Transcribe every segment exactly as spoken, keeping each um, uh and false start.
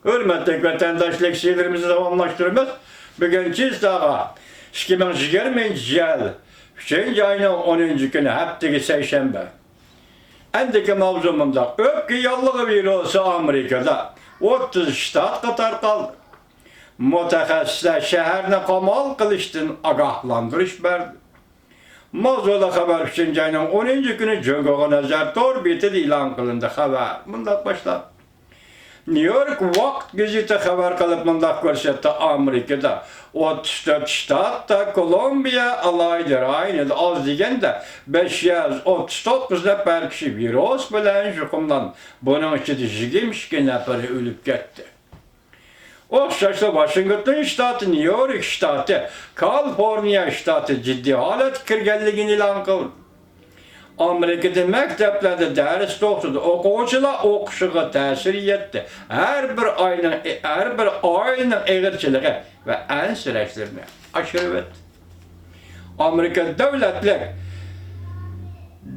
ھۆرمەتلىك ۋەتەنداشلىق سىيلىرىمىزنى داۋاملاشتۇرىمىز. بۈگۈن چىزداغا ئىككى مىڭ يىگىرمىنچى يىل ئۈچىنچى ئاينىڭ ئونىنچى كۈنى، ھەپتىگە سەيشەنبە. ئەندىكى ماۋزۇ مۇنداق: ئۆپكە ياللۇغى ۋىرۇسى ئامېرىكىدا ئوتتۇز شتاتقا تارقالدى. مۇتەخەسسىسلەر شەھەرنى قامال قىلىشتىن ئاگاھلاندۇرۇش بەردى. ماۋزۇلۇق خەۋەر ئۈچىنچى ئاينىڭ ئونىنچى كۈنى جۇڭگوغا نەزەر تور بېتىدە ئېلان قىلىندى. خەۋەر مۇنداق باشلاندى. نيۇ يورك ۋاقىت گېزىتى خەۋەر قىلىپ مۇنداق كۆرسەتتى: ئامېرىكىدا ئوتتۇز تۆت شتاتتا، كولومبىيە ئالاھىدە رايونىدا ئاز دېگەندە بەش يۈز ئوتتۇز توققۇز نەپەر كىشى ۋىرۇس بىلەن يۇقۇملاندى. بۇنىڭ ئىچىدە يىگىرمە ئىككى نەپىرى ئۆلۈپ كەتتى. ئوخشاشلا، ۋاشىنگتون شتاتى، نيۇ يورك شتاتى، كالىفورنىيە شتاتى جىددىي ھالەتكە كىرگەنلىكىنى ئېلان قىلدى. ئامېرىكىدا مەكتەپلەردە دەرس توختىدى، ئوقۇغۇچىلار ئوقۇشىغا تەسىر يەتتى. ھەر بىر ئاينىڭ، ھەر بىر ئائىلىنىڭ ئېغىرچىلىقى ۋە ئەنسىرەشلىرىنى ئاشۇرۇۋەتتى. ئامېرىكا دۆلەتلىك،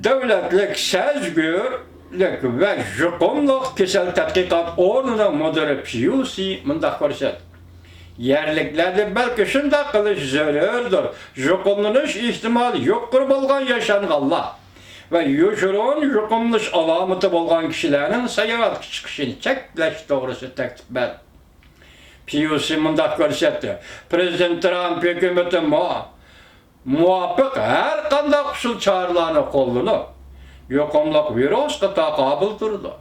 دۆلەتلىك سەزگۈرلۈك ۋە يۇقۇملۇق كېسەل تەتقىقات ئورنىنىڭ مۇدىرى پيۇسى مۇنداق كۆرسەتتى: يەرلىكلەردە بەلكى شۇنداق قىلىش زۆرۈردۇر، يۇقۇملىنىش ئېھتىمالى يۇقىرى بولغان ياشانغانلار ۋە يوشۇرۇن يۇقۇملىنىش ئالامىتى بولغان كىشىلەرنىڭ ساياھەتكە چىقىشىنى چەكلەش توغرىسىدا تەكلىپ بەردى. پيۇسى مۇنداق كۆرسەتتى: پىرېزىدېنت ترامپ ھۆكۈمىتى مۇ-، مۇۋاپىق ھەر قانداق ئۇسۇل چارىلەرنى قوللىنىپ، يۇقۇملۇق ۋىرۇسقا تاقابىل تۇرىدۇ.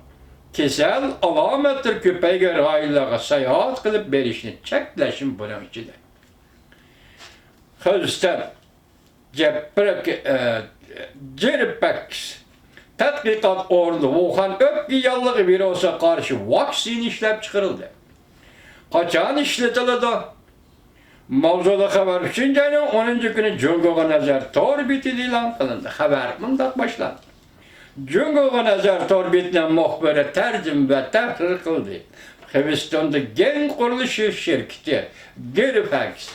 كېسەل ئالامەتلىرى كۆپەيگەن رايونلارغا ساياھەت قىلىپ بېرىشنى چەكلەشمۇ بۇنىڭ ئىچىدە. خىزىستان جېپرېك-، ئە، جېرپەكس تەتقىقات ئورنىدا ۋۇخەن ئۆپكە ياللۇغى ۋىرۇسىغا قارشى ۋاكسىنا ئىشلەپ چىقىرىلدى. قاچان ئىشلىتىلىدۇ؟ ماۋزۇلۇق خەۋەر ئۈچىنچى ئاينىڭ ئونىنچى كۈنى جۇڭگوغا نەزەر تور بېتىدە ئېلان قىلىندى. خەۋەر مۇنداق باشلاندى. جۇڭگوغا نەزەر تور بېتىنىڭ مۇخبىرى تەرجىمە ۋە تەھرىر قىلدى. خىزىستاندا گەڭ قۇرۇلۇشى شىركىتى گېرفەكس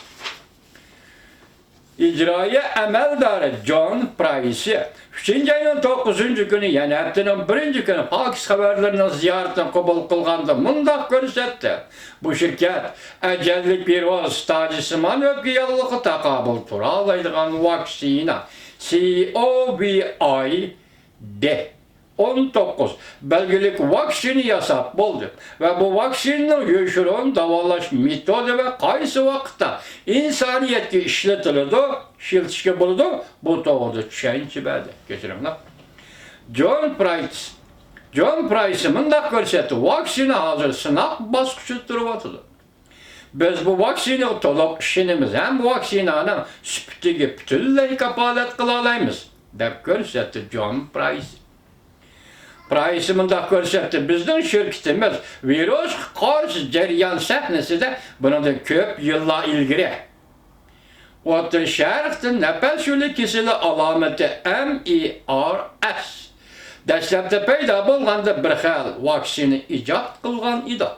ئىجرائىيە ئەمەلدارى جون پرايسى ئۈچىنچى ئاينىڭ توققۇزىنچى كۈنى، يەنى ھەپتىنىڭ بىرىنچى كۈنى پاكىس خەۋەرلىرىنىڭ زىيارىتىنى قوبۇل قىلغاندا مۇنداق كۆرسەتتى: بۇ شىركەت ئەجەللىك ۋىرۇس تاجىسىمان ئۆپكە ياللۇغىغا تاقابىل تۇرالايدىغان ۋاكسىنا، سى ئو ۋى ئاي دى ئون توققۇز بەلگىلىك ۋاكسىنا ياساپ بولدى ۋە بۇ ۋاكسىنىنىڭ يوشۇرۇن داۋالاش مېتودى ۋە قايسى ۋاقىتتا ئىنسانىيەتكە ئىشلىتىلىدۇ، ئىشلىتىشكە بولىدۇ، بۇ توغرىدا چۈشەنچە بەردى. كەچۈرۈڭلار. جون پرايس، جون پرايس مۇنداق كۆرسەتتى: ۋاكسىنا ھازىر سىناق باسقۇچىدا تۇرۇۋاتىدۇ. بىز بۇ ۋاكسىنىغا تولۇق ئىشىنىمىز ھەم ۋاكسىنانىڭ سۈپىتىگە پۈتۈنلەي كاپالەت قىلالايمىز، دەپ كۆرسەتتى جون پرايس. پرايس مۇنداق كۆرسەتتى: بىزنىڭ شىركىتىمىز ۋىرۇسقا قارشى جەريان سەھنىسىدە بۇنىڭدىن كۆپ يىللار ئىلگىرى ئوتتۇرا شەرقتىن نەپەس يولى كېسىلى ئالامىتى، ئەم ئى ئار ئەس، دەسلەپتە پەيدا بولغاندا بىر خىل ۋاكسىنا ئىجاد قىلغان ئىدۇق.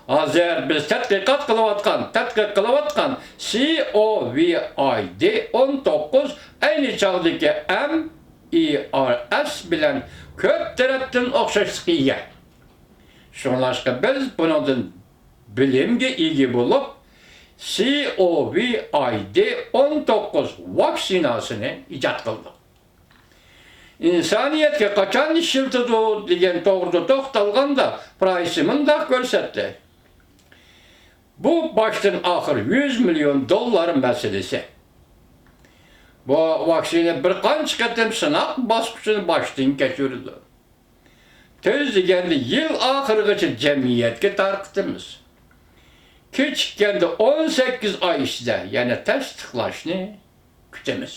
ھازىر بىز تەتقىقات قىلىۋاتقان، تەتقىق قىلىۋاتقان سى ئو ۋى ئاي دى ئون توققۇز ئەينى چاغدىكى ئەم ئى ئار ئەس بىلەن كۆپ تەرەپتىن ئوخشاشلىققا ئىگە. شۇڭلاشقا بىز بۇنىڭدىن بىلىمگە ئىگە بولۇپ، سى ئو ۋى ئاي دى ئون توققۇز ۋاكسىناسىنى ئىجاد قىلدۇق. ئىنسانىيەتكە قاچان ئىشلىتىدۇ دېگەن توغرىدا توختالغاندا، پرايس مۇنداق كۆرسەتتى: بۇ باشتىن ئاخىر يۈز مىليون دوللار مەسىلىسى. بۇ ۋاكسىنا بىر قانچە قېتىم سىناق باسقۇچىنى باشتىن كەچۈرىدۇ. تېز دېگەندە يىل ئاخىرىغىچە جەمئىيەتكە تارقىتىمىز. كېچىككەندە ئون سەككىز ئاي ئىچىدە يەنە تەستىقلاشنى كۈتىمىز.